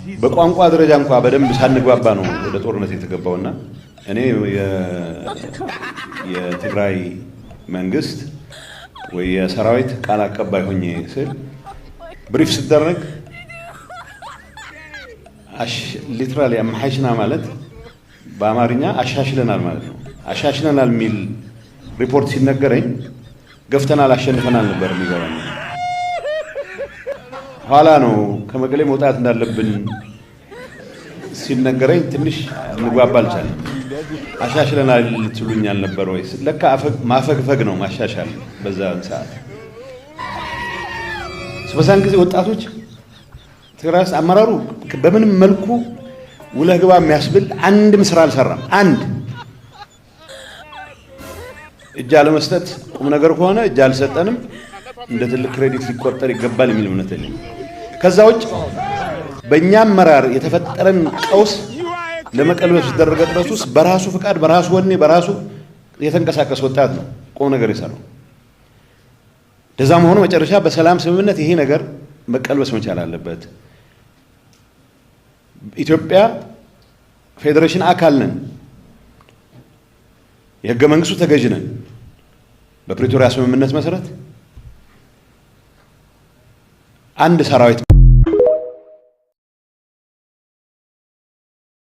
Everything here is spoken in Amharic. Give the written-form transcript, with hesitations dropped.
በቋንቋ ደረጃ እንኳ በደንብ ሳንግባባ ነው ወደ ጦርነት የተገባውና እኔ የትግራይ መንግስት ወይ የሰራዊት ቃል አቀባይ ሆኜ ስል brief ስደረግ literally አመሓይሽና ማለት በአማርኛ አሻሽለናል ማለት ነው። አሻሽለናል የሚል ሪፖርት ሲነገረኝ ገፍተናል፣ አሸንፈናል ነበር የሚገባኝ። ኋላ ነው ከመቀሌ መውጣት እንዳለብን ሲነገረኝ ትንሽ እንግባባ አልቻለም። አሻሽለናል ልትሉኝ አልነበር ወይ? ለካ ማፈግፈግ ነው ማሻሻል በዛን ሰዓት። በዛን ጊዜ ወጣቶች ትግራይ ውስጥ አመራሩ በምንም መልኩ ውለህ ግባ የሚያስብል አንድም ስራ አልሰራም። አንድ እጅ አለመስጠት ቁም ነገር ከሆነ እጅ አልሰጠንም፣ እንደ ትልቅ credit ሊቆጠር ይገባል የሚል እምነት የለኝም። ከዛ ውጭ በእኛ አመራር የተፈጠረን ቀውስ ለመቀልበስ የተደረገ ጥረት ውስጥ በራሱ ፍቃድ፣ በራሱ ወኔ፣ በራሱ የተንቀሳቀሰ ወጣት ነው ቁም ነገር የሰራው። እንደዛም ሆኖ መጨረሻ በሰላም ስምምነት ይሄ ነገር መቀልበስ መቻል አለበት። ኢትዮጵያ ፌዴሬሽን አካል ነን፣ የህገ መንግስቱ ተገዥ ነን። በፕሪቶሪያ ስምምነት መሰረት አንድ ሰራዊት